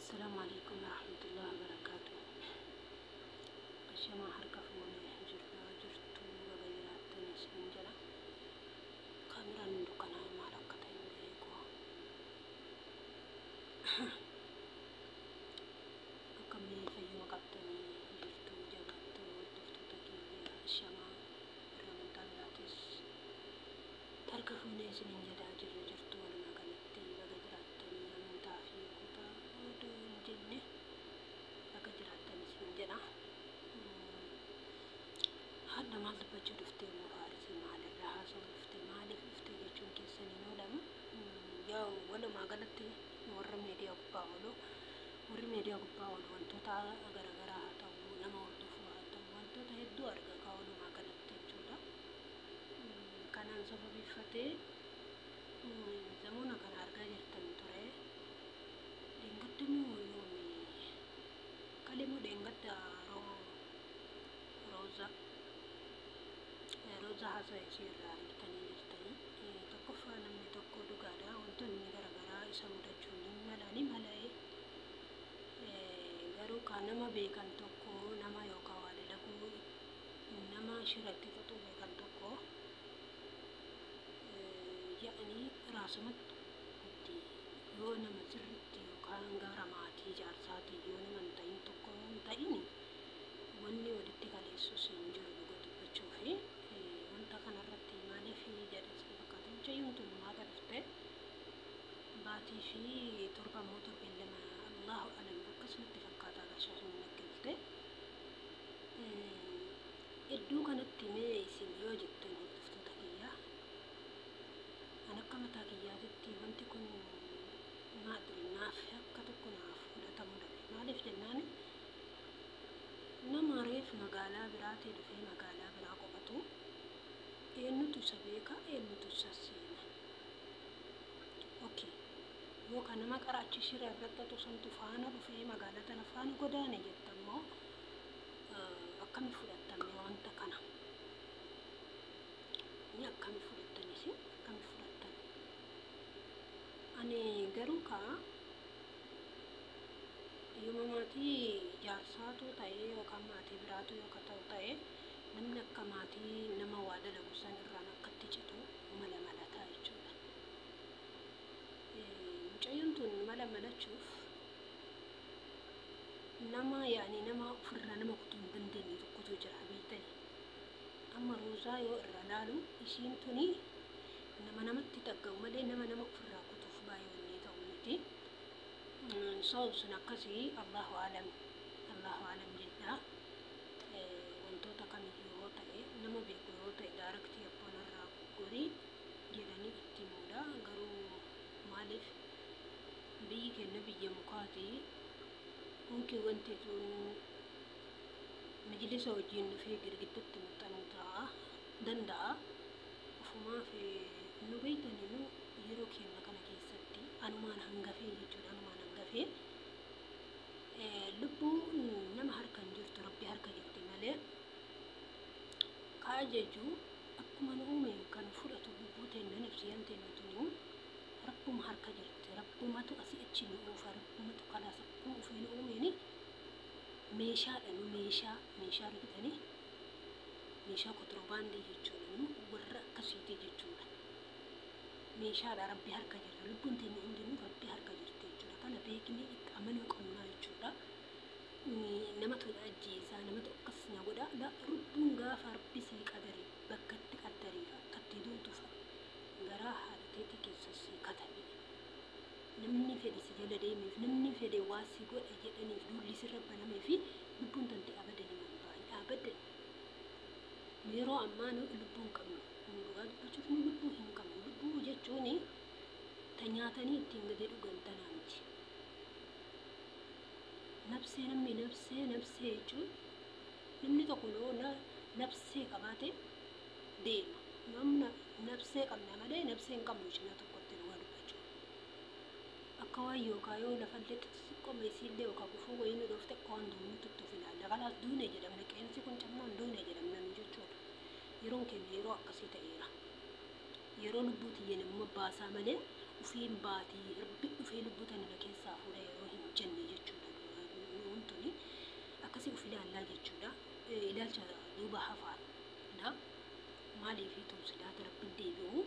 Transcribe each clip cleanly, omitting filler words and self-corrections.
Assalaamu alaikum warahmatullahi wabarakaatu. Ashamaa harka fuunee jirraa jirtu baga jiraattan isin jedha. Kaameraan dukkanaa maal akka ta'e hin beeku. Akkamii fayyuma qabdanii jirtu jabaattu hordoftoota kiyya ashamaa warra amantaa biraatis harka fuunee isiniin jedhaa jirra jirtu walumaa galatti baga jiraattanii amantaa fi kutaa odoo hin jenne baga jiraattan isiniin jedha. Hadha maal dubbachuu dhufte immoo faarisii maalirraa haasa'uu dhufte maaliif dhufte jechuun keessan hin oolamu. Yaa walumaa galatti warra miidiyaa gubbaa oolu warri miidiyaa gubbaa oolu wantoota garaagaraa haa ta'u nama hordofuu haa ta'u wantoota hedduu arga kaa walumaa galatti jechuudha. Kanaan sababeeffatee zamoona kana argaa jirtan ture. Dheengadda moo yoomi kalee moo dheengadda rooza rooza haasaa ishee irraa argitanii jirtanii. Tokkoffaa namni tokko dhugaadha wantoonni garaagaraa isa mudachuu ni mala ni mala'ee garuu kan nama beekan tokko nama yookaan waa dalaguu nama shiratti xaxuu beekan tokko jedhanii raasumatti yoo nama sirriitti yookaan gara maatii jaarsaatii yoo nama hin ta'in tokko hin ta'in wanni walitti kaleessus hin jiru dhuga dubbachuu fi wanta kanarratti maaliif jedhe sin fakkaata mucayyoon tun maaga dhufte baatii fi torba immoo torbeen lama allahu alam akkasumatti fakkaata agarsiisuun naggalte. Iddoo kanatti mee isin yoo jettan hordoftoota kiyyaa an akka mataa kiyyaatitti wanti kun maadri naaf akka tokko naaf fudhatamuu dhabe. Maaliif jennaan nama reef magaalaa biraatii dhufee magaalaa biraa qofatu eenyutu isa beeka eenyutu isa seena. Okay. Yookaan nama qaraachi shira irratti xaxu faana dhufee magaalaa tana faana godaane jetta immoo akkami fudhattame wanta kana. Ni akkami fudhattan isin akkami fudhattan. Ani garuu kaa yooma maatii jaarsaatu ta'ee yookaan maatii biraatu yookaan ta'u ta'ee namni akka maatii nama waa dalagu san irraan akkatti citu mala malataa jechuudha. Mucayyoon tun mala malachuuf nama yaani nama ofirraa nama kutuu hin dandeenye tokkotu jira beektani. Amma roozaa yoo irra laalu ishiin tuni nama namatti xagga'u malee nama nama ofirraa kutuuf baay'ee wanni ta'u miti. So sun akkasii allahu alam allahu alam jedha. Wantoota kamiyyuu yoo ta'e nama beeku yoo ta'e daaraktii abboon irraa gorii jedhanii itti himuudha. Garuu maaliif biyyi keenya biyya mukaati. Mumkin wanti tun majlisa wajjin dhufee girgiddatti maxxanuu ta'a danda'a. Ofumaaf nu beektanii nu yeroo keenya kana keessatti anumaan hangafee jechuudha anumaan hangafee lubbuun nama harka hin jirtu rabbi harka jirti malee ka ajaju akkuma nu uumeen kan fudhatu lubbuu teenya nafsiyaan teenya tunu rabbuma harka jirti rabbumatu asii achi nu oofa rabbumatu kalaas akkuma ufee nu uumeeni meeshaadha nu meeshaa meeshaa argitanii meeshaa kontiroobaandii jechuudha nu warra akkasiiti jechuudha. Meeshaadha rabbi harka jirra lubbuun teenya hundinuu rabbi harka jirti jechuudha kana beeknee itti amanuu qabnaa jechuudha. Namatu na ajjeesaa namatu akkas na godha lubbuun gaafa rabbi sii qadare bakka itti qaddareef akka itti duutuuf garaa haadha teetii keessa sii katabe. Namni fedhe si jala deemeef namni fedhe waa si godha jedhaniif duulli sirra banamee fi lubbuun tante abadan hin baane abadan. Yeroo ammaa nu lubbuu hin qabnu nu dhugaa dubbachuuf nu lubbuu hin qabnu lubbuu jechuun ta nyaatanii ittiin gadi dhugan tanaa miti. Nabsee namni nabsee nabsee jechuun namni tokko yoo nabsee qabaate deema. Namna nabsee qabna malee nabsee hin qabnu cinaa tokkotti dhugaa dubbachuuf. Akka waan yookaan yoo lafallee xixiqqoo isiillee yookaan gufuu wayii nu dhoofte akka waan duunutti of ilaalla. Kanaas duune jedhamna qeensi kun cammaan duune jedhamna nu jechuudha. Yeroon keenya yeroo akkasii ta'eera. Yeroo lubbuu tiyya namuma baasaa malee Ufiin baatii Rabbi dhufee lubbuu tana na keessaa fuudha yeroo hin jenne jechuudha. Nuun tuni akkasii uf ilaallaa jechuudha. Ilaalcha duuba hafaadha. Maaliif tumsidaata Rabbi deebi'u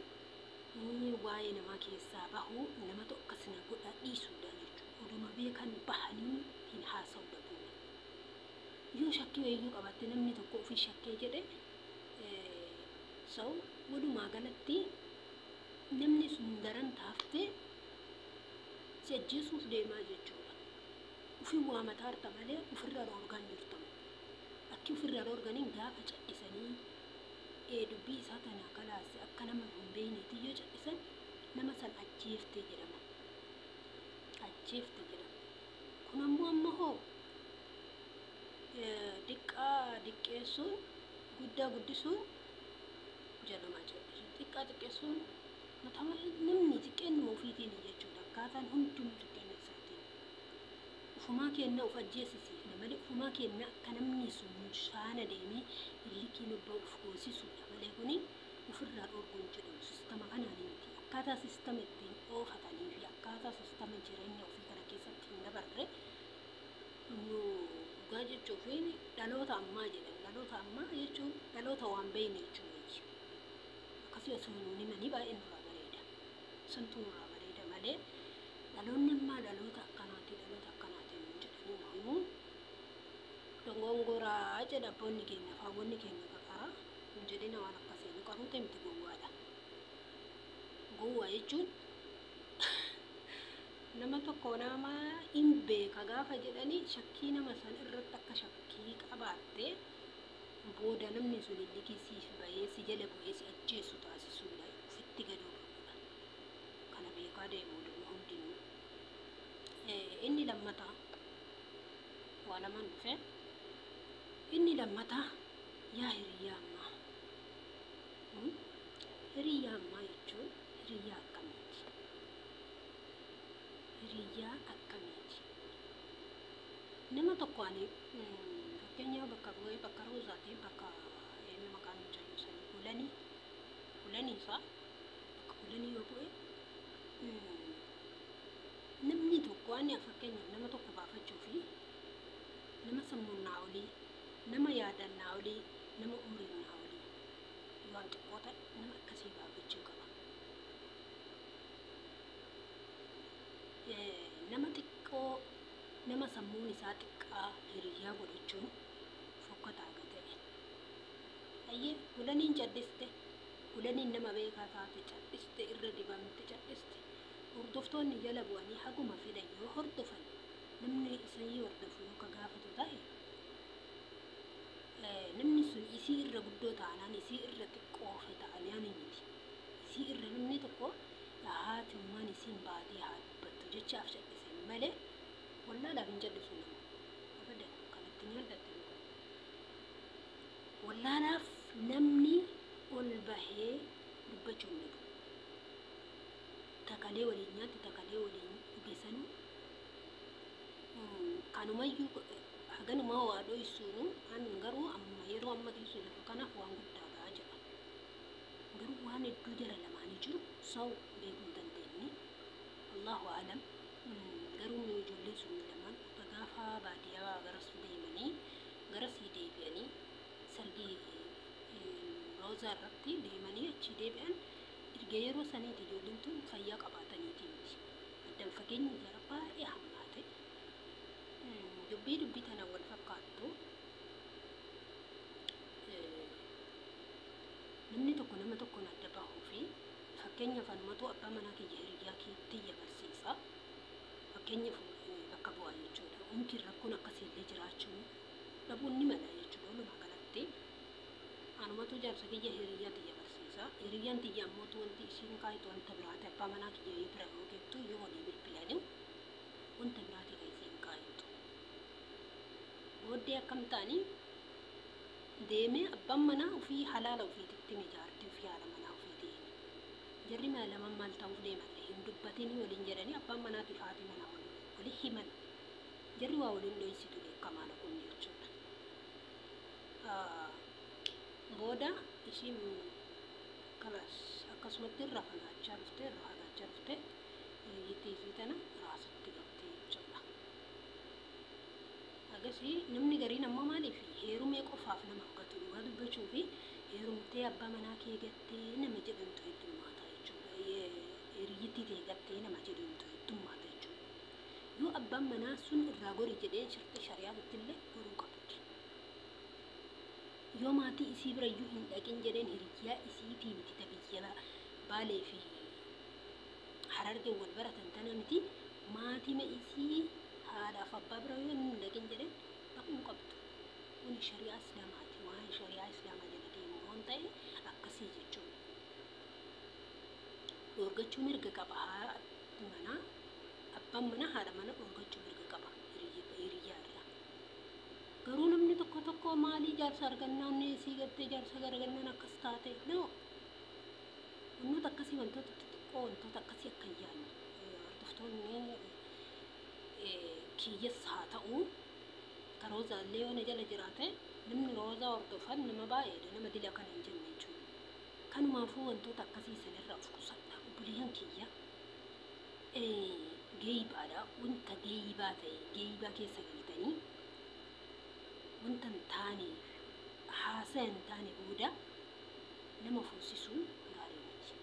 waa'ee namaa keessaa bahu namatu akkas na godha dhiisuudha jechuudha. Oduma beekan bahanii hin haasa'u dhabuudha. Yoo shakkii wayiyyuu qabaatte namni tokko ofii shakkee jedhe so walumaa galatti namni sun daran taaftee si ajjeesuuf deemaa jechuudha. Ufii waa mataarta malee ofirraa dhoorgaan jirtamu. Akki ofirraa dhoorganiin gaafa cadhisanii dubbii isaa tana kalaase akka nama hin beekneetti yoo cadhisan nama san ajjeefte jedhama. Ajjeefte jedhama. Kun ammoo amma hoo diqqaa diqqeessuun guddaa guddisuun jedhama jedhu. Xiqqaa xiqqeessuun mataa namni xiqqeennuma ofiitiin jechuudha. Akkaataan hundinuu xiqqeenna isaatiin. Ufumaa kenna of ajjeesisiifne malee ufumaa kenna akka namni sun faana deemee illikii nubba uf goosisuudha malee kuni ofirraa dhoorguun jedhamu sistama kanaan miti. Akkaataa sistama ittiin oofatanii fi akkaataa sistama jireenya ofii kana keessatti hin dabarre nu dhugaa jechuu fi dhaloota ammaa jedhan. Dhaloota ammaa jechuun dhaloota waan beekne jechuudha. Akkasii osoo nuun himanii baay'ee nurraa bareeda. Santu nurraa bareeda malee dhaloonni ammaa dhaloota akkanaati dhaloota akkanaati nuun jedhanii nu himuun dongongoraa jedha abboonni keenya faawwanni keenya qaqaraa hin jedhina waan akkasii nu qaruute miti gowwaadha. Gowwaa jechuun nama tokko nama hin beeka gaafa jedhanii shakkii nama san irratti akka shakkii qabaatte booda namni sun illikii siif bahee si jala bu'ee si ajjeesu taasisuudha ofitti gadi godhuudha. Kana beekaa deemuu danda'u hundinuu. Inni lammataa waa lamaan dhufe. Inni lammataa yaa hiriyyaa ammaa. Hiriyyaa ammaa jechuun hiriyyaa akkamiiti? Hiriyyaa akkamiiti? Nama tokko ani fakkeenyaaf bakka bu'ee bakka Roozaatii bakka eenyu maqaan mucayyoo sanii Kulanii Kulanii isaa bakka Kulanii yoo bu'e namni tokko ani fakkeenyaaf nama tokko baafachuu fi nama sammuun naa olii, nama yaadaan naa olii, nama umriin naa olii waan xiqqoo ta'e nama akkasii baafachuu qaba. Nama xiqqoo nama sammuun isaa xiqqaa hiriyyaa godhachuun fokkataa akka ta'e. Ayyee Kulaniin caddiste, Kulaniin nama beekaa taate cadhiste irra dibamte cadhiste. Hordoftoonni jala bu'anii haguma fedhan yoo hordofan namni isanii hordofu yoo ka gaafatu ta'e namni sun isii irra guddoo taanaan isii irra xiqqoofe ta'anii miti. Isii irra namni tokko haati ummaan isiin baatee haa dubbattu jechaaf cadhise malee wallaalaaf hin cadhisu nama. Abadan kanatti nyaadhatte dhugaa. Wallaalaaf namni ol bahee dubbachuu hin dhabu. Takalee waliin nyaatti takalee waliin dhuge sanuu kanumayyuu haganumaa waa dhoysuunu an garuu amma yeroo amma keessa jirru kanaaf waan guddaadha jedha. Garuu waan hedduu jara lamaanii jiru saw beekuu hin dandeenye. Allahu alam. Garuu mee ijoolleen sun lamaan akka gaafa baadiyyaa garas deemanii garasii deebi'anii sargii Roozaa irratti deemanii achii deebi'an erga yeroo saniiti ijoolleen tun fayyaa qabaataniiti miti. Addan fageenyi jara baay'ee hammaate. Dubbii dubbii tana wal fakkaattu namni tokko nama tokkoon adda bahuu fi fakkeenyaaf anumatu abbaa manaa kiyya hiriyyaa tiyya barsiisa. Fakkeenyaaf bakka bu'aa jechuudha. Umkiin rakkoon akkasiillee jiraachuu dhabuun ni mala jechuudha. Walumaa galatti anumatu jaarsa kiyya hiriyyaa tiyya barsiisa. Hiriyyaan tiyya ammoo wanti isiin kaayitu wanta biraati. Abbaa manaa kiyya yoo bira yoo geettu yoo walii bilbilanii wanta biraati kan isiin kaayitu. Booddee akkam ta'anii deemee abbaan manaa ofii halaala ofiititti hime jaartii ofii haadha manaa ofiitii hime. Jarri lamaan maal ta'uuf deemallee hin dubbatinii waliin jedhanii abbaan manaatiif haati manaa walii himan. Jarri waa waliin dhoysitu beekamaadha kun jechuudha. Booda ishiin kalas akkasumatti irraa fagaachaa dhufte irraa fagaachaa dhufte Obboleettii isii tana raasutti qabdi jechuudha. Agasii namni gariin ammoo maaliif heerumee qofaaf nama hogatu dhugaa dubbachuu fi heerumtee abbaa manaa kee gattee nama jedhamtu heddummaata jechuudha. Hiriyyittii ta'e gattee nama jedhamtu heddummaata jechuudha. Yoo abbaan manaa sun irraa gori jedhee shirti shari'aatti illee goruu qabdi. Yoo maatii isii birayyuu hin dhaqin jedheen hiriyyaa isiitii miti ta biyya Baalee fi Harargee wal baratan tana miti maatii isii haadhaaf abbaa bira yoo hin dhaqin jedheen dhaquu qabdu. Kun shari'aa Islaamaati. Waan shari'aa Islaamaa jala deemu waan ta'e akkasii jechuudha. Dhoorgachuu mirga qaba haadhi manaa, abbaan manaa haadha mana dhoorgachuu mirga qaba hiriyyaa irraa. Garuu namni tokko tokko maalii jaarsa argannaan sii gattee jaarsa argannaan akkas taate no. Wantoota akkasii, wantoota xixiqqoo, wantoota akkasii akka hin yaadne hordoftoonni kiyyas haa ta'u ka Roozaa illee yoo na jala jiraate, namni Roozaa hordofan nama baay'eedha, nama dila kana hin jenne jechuudha. Kanumaafuu wantoota akkasii sanirraa of qusadha obboleeyyan kiyya. Geeyibaadha, wanta geeyibaa ta'e geeyibaa keessa galtanii wanta hin taane haasaa hin taane booda nama fuusisuun gaarii miti.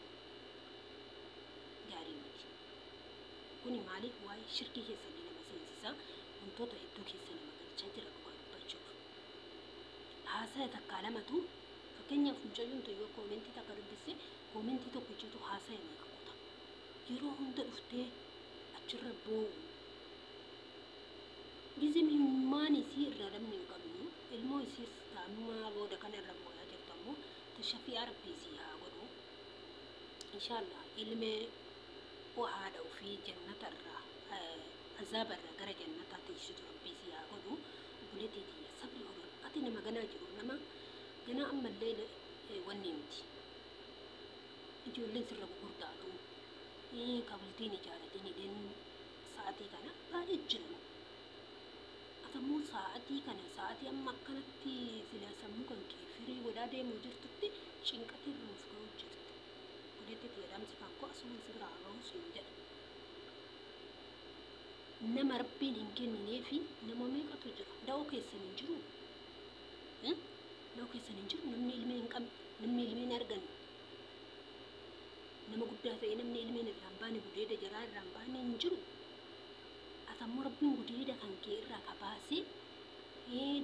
Gaarii miti. Kuni maaliif waa'ee shirkii keessallee nama seensisa, wantoota hedduu keessa nama galchaa jira dhugaa dubbachuuf. Haasaya takkaa lamatu, fakkeenyaaf mucayyoon tun yoo koomentii takka dubbisse, koomentii tokkichatu haasaya meeqa kuta. Yeroo hunda dhuftee achirra boo'u. Gizee mimmaan isii irraa dhabni hin qabnu, ilmoo isiis ammaa booda kana irra boo'aa jirtu ammoo tashafi'aa Rabbii isii haa godhu. Inshaallah ilmee haadha ofii jannata irraa azaaba irraa gara jannataa teessitu Rabbii isii haa godhu. Obboleettii tiyya, sabri hodhan, ati nama ganaa jiru, nama ganaa ammallee wanni miti. Ijoolleen sirra gugurdaatu kabultiin ijaaratiin hidheen sa'atii kana baay'ee jiran. Atammoo sa'atii kana, sa'atii amma akkanatti sila sammuu kan kee firii godhaa deemuu jirtutti cinqatee irra of ga'uu jirta. Obboleettii tiyya, dhaamsi kan koo asumaan si biraa ga'uu siin jedha. Nama Rabbiin hin kennineefi nama meeqatu jira? Da'oo keessan hin jiru? Da'oo keessan hin jiru? Namni ilmee hin qabne, namni ilmee hin arganne, nama guddaa ta'e namni ilmeen irraa hin baane, gudeeda jaraa irraa hin baane hin jiru. Atammoo Rabbiin gudeeda kan kee irraa ka baasee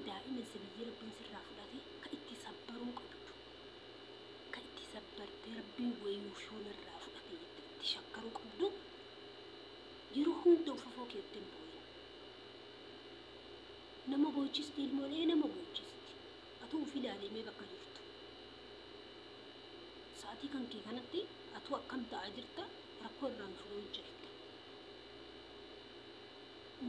daa'ima sibiyyii Rabbiin sirraa fudhate ka itti sabbaruu qabdu. Ka itti sabbartee Rabbiin wayii shuun irraa fudhate jettee itti shakkaruu qabdu. Yeroo hunda ufafoo keetti hin boo'in. Nama boochisti, ilmoolee nama boochisti. Atuu uf ilaalimee bakka jirtu. Sa'atii kan kee kanatti atuu akkam ta'aa jirta? Rakkoo irraan furuu jirta.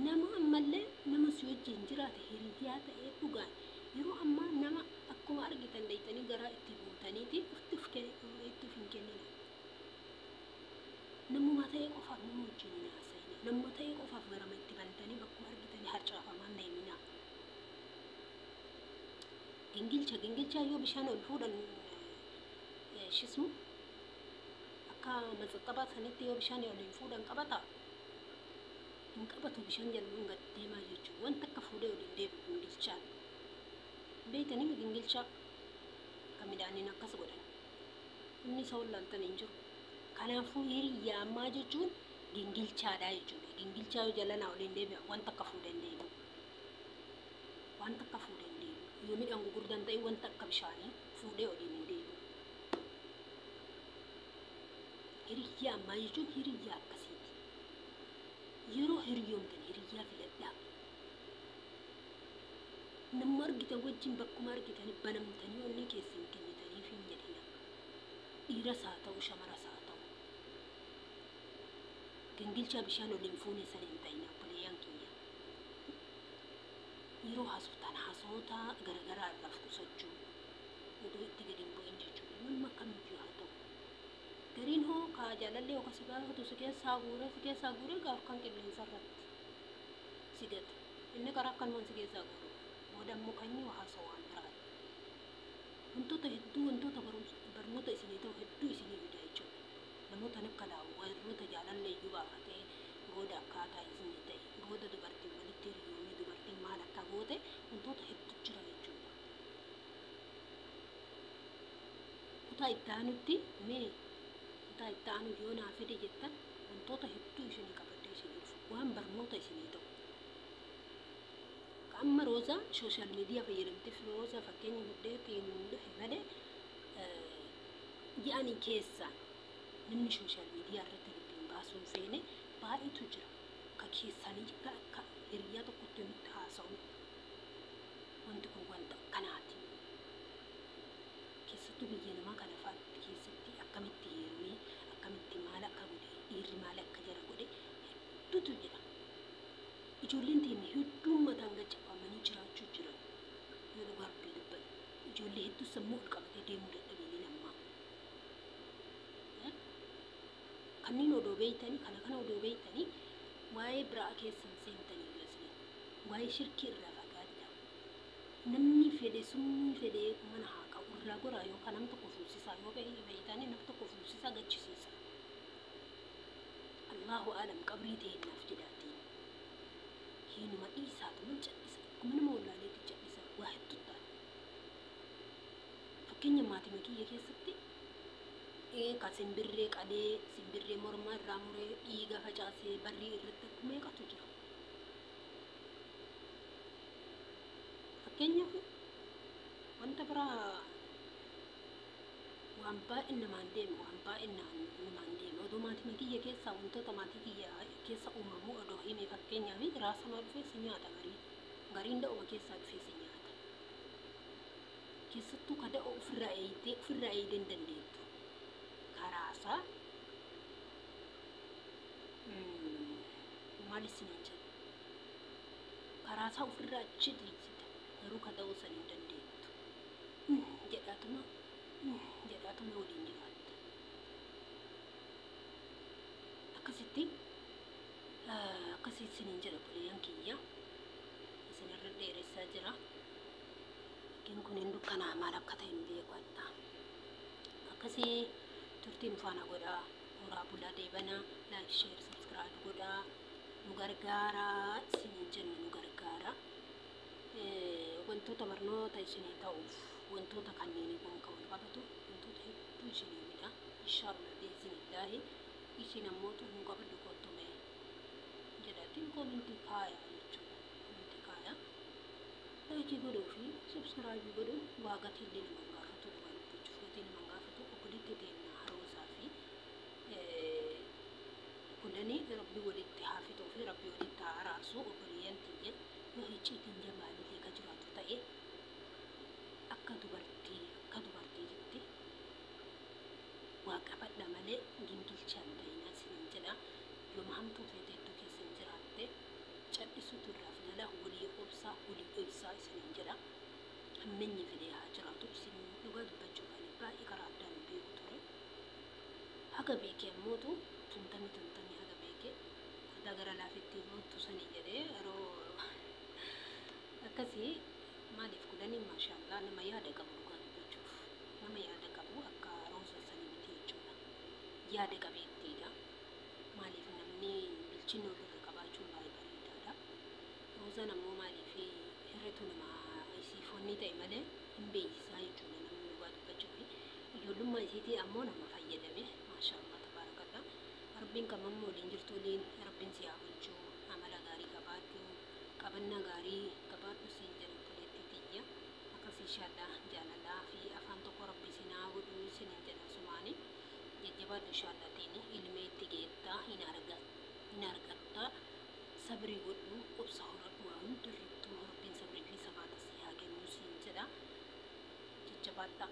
Nama ammallee nama si wajjin jiraate hiriyyaa ta'ee dhugaan yeroo ammaa nama akkuma argitan dayxanii garaa itti guutaniiti itti of hin kennina. Namuma ta'ee qofaaf nama wajjin hin haasa'ina. Namuma ta'ee qofaaf garama itti bantanii bakkuma argitanii harcaafamaan deemina. Gingilcha gingilchaa yoo bishaan ol fuudhan shismu akka matsaxxabaa sanitti yoo bishaan ol hin fuudhan qabata. Hin qabatu, bishaan jalluun gad deemaa jechuudha. Wanta akka fuudhee ol hin deebi'u gingilchaan. Beeytanii gingilchaa kan midhaaniin akkas godhan. Inni isa wallaaltan hin jiru. Kanaafuu hiriyyaa ammaa jechuun gingilchaadha jechuudha. Gingilchaa yoo jalanaa ol hin deebi'a wanta akka fuudhee hin deebi'u. Wanta akka fuudhee hin deebi'u. Yoo midhaan gurguddaan ta'e wanta akka bishaanii fuudhee oliin hin deebi'u. Hiriyyaa ammaa jechuun hiriyyaa akkasiiti. Yeroo hiriyoomtan hiriyyaa filadhaa. Nama argitan wajjin bakkuma argitan banamtanii onnee keessan kennitaniif hin jedhina. Dhiiras haa ta'u, shamaras haa ta'u. Gingilchaa bishaan ol hin fuune sana hin ta'in obboleeyyan kiyya. Yeroo haasoftan haasoota garaagaraa irraa of qusachuu, odoo itti gadi hin bu'in jechuudha. Nama kamiyyuu haa ta'u. Gariin hoo kaa jaalallee yookaan si gaafatu si keessaa guuree gaaf kan qilleensa irratti si gata. Inni karaa akkanumaan si keessaa guuru. Booda immoo kan inni haasawaa waan biraati. Wantoota hedduu, wantoota barnoota isinii ta'u hedduu isinii fida jechuudha. Namoota akka warroota jaalallee iyyuu baafatee Booda akkaataa isin ta'e, booda dubartiin walitti hiriyoomee dubartiin maal akka goote wantoota hedduu jira jechuudha. Kutaa itti aanutti mee kutaa itti aanu yoo naa fide jettan wantoota hedduu isinii qabadhee isinii dhufu waan barnoota isinii ta'u. Amma Roozaa social media fayyadamteef Roozaa fakkeenya fudheetiin dhufe malee yaa'anii keessaa namni social media irratti dubbiin baasuu hin feene baay'eetu jira. Ka keessanii akka hiriyaa tokkotti nutti haasa'u wanti kun wanta akkanaati. Keessattuu biyya namaa kana fa'aatti keessatti akkamitti heerumee akkamitti maal akka godhe dhiirri maal akka jara godhe hedduutu jira. Ijoolleen teenya hedduun mataan gaccabamanii jiraachuu jiran yoo dhugaa Rabbii dubbanne ijoollee hedduu sammuu ol qabatee deemuu dadhabee nammaa. Kanneen odoo beeytanii kana kana odoo beeytanii waa'ee biraa keessan seentanii yoo isin waa'ee shirkii irraa fagaadhaa. Namni fedhe summii fedhe mana haa ka'u irraa goraa yookaan nam tokko fuusisaa yoo beeytanii nam tokko fuusisaa gachisiisa. Allahu alam qabrii teennaaf jedhaatiin. Hiinuma dhiisaatu man cal'isa akkuma nama wallaaleetti cal'isa waa hedduu ta'a. Fakkeenya maatima kiyya keessatti ka simbirree qalee simbirree morma irraa muree dhiiga facaasee barrii irratti meeqatu jira. Fakkeenyaaf wanta biraa waan baay'ee namaan deeme waan baay'ee namaan deeme odoo maatima kiyya keessaa wantoota maatii kiyya keessa uumamu odoo hime fakkeenyaaf raasamaa dhufee si nyaata gariin gariin da'uma keessaa dhufee si nyaata. Keessattuu ka da'oo ofirraa eeyitee ofirraa eeyitee hin dandeettu. Karaasaa maal isiniin jedhu karaasaa ofirraa achi dhiisita garuu ka da'oo san hin dandeettu. Jedhaatuma jedhaatuma waliin jiraatta. Akkasitti akkasii isiniin jedha obboleeyyan kiyya isinirra dheeressaa jira. Fakkiin kun hin dukkanaa maal akka ta'e hin beeku adda. Akkasii turtiin faana godhaa horaa bulaa deebanaa like share subscribe godhaa nu gargaaraa isiniin jenna nu gargaara. Wantoota barnoota isinii ta'uuf wantoota kanneen kun kan wal qabatu wantoota hedduu isinii fida. Inshaallah biiznillaahi isin ammootu nu qabadhu kottume jedhaatiin koomentii kaaya jechuudha. Koomentii kaaya. Laayikii godhuu fi subscribe godhuun waa gatii illee nama hin gaafatu dhugaa dubbachuuf gatii nama hin gaafatu obboleetti teenya Roozaa fi kullanii rabbi walitti haa fixuu fi rabbi walitti haa araarsu obboleeyyan tiyya yoo icciitiin jabaalillee ka jiraatu ta'e akka dubartii akka dubartiitti waa qabadha malee gingilchaan ta'inaa isiniin jedha yooma hamtuu feete hedduu keessa hin jiraatte cal'isuutu irraa filala walii obsaa walii dhoysaa isiniin jedha. Hammenyi fedhe haa jiraatu isin dhugaa dubbachuuf ani baay'ee karaa addaan hin beeku ture. Haga beekee ammootu tuntamii tuntamii haga beekee adaa gara laafetti moottu sanii jedhee yeroo akkasii maaliif kudhanii maashaallaa nama yaada qabu dhugaa dubbachuuf nama yaada qabu akka Rooza sanii miti jechuudha. Yaada qabeettiidha. Maaliif namni bilchinna ofirra qabaachuun baay'ee bareedaadha. Roozaan ammoo maaliif hirritu nama isiif wanni ta'e malee hin beeksisaa jechuudha namni dhugaa dubbachuuf. Ijoollummaa isiitii ammoo nama fayyadame maashaallah tabaarakallah. Rabbiin kam amma waliin jirtu waliin rabbiin si haa bulchu amala gaarii qabaadhu qabannaa gaarii qabaadhu siin jedha obboleettii tiyya. Akkas inshaallah jaalalaa fi afaan tokko rabbi isin haa godhu isiniin jedha sumaani. Jajjabaadhu inshaallah teeni ilmee itti geettaa hin arga hin argatta sabrii godhu obsa horadhu waa hunda irrattuu rabbiin sabrii fi sabaata si haa kennu siin jedha. Jajjabaadhaa.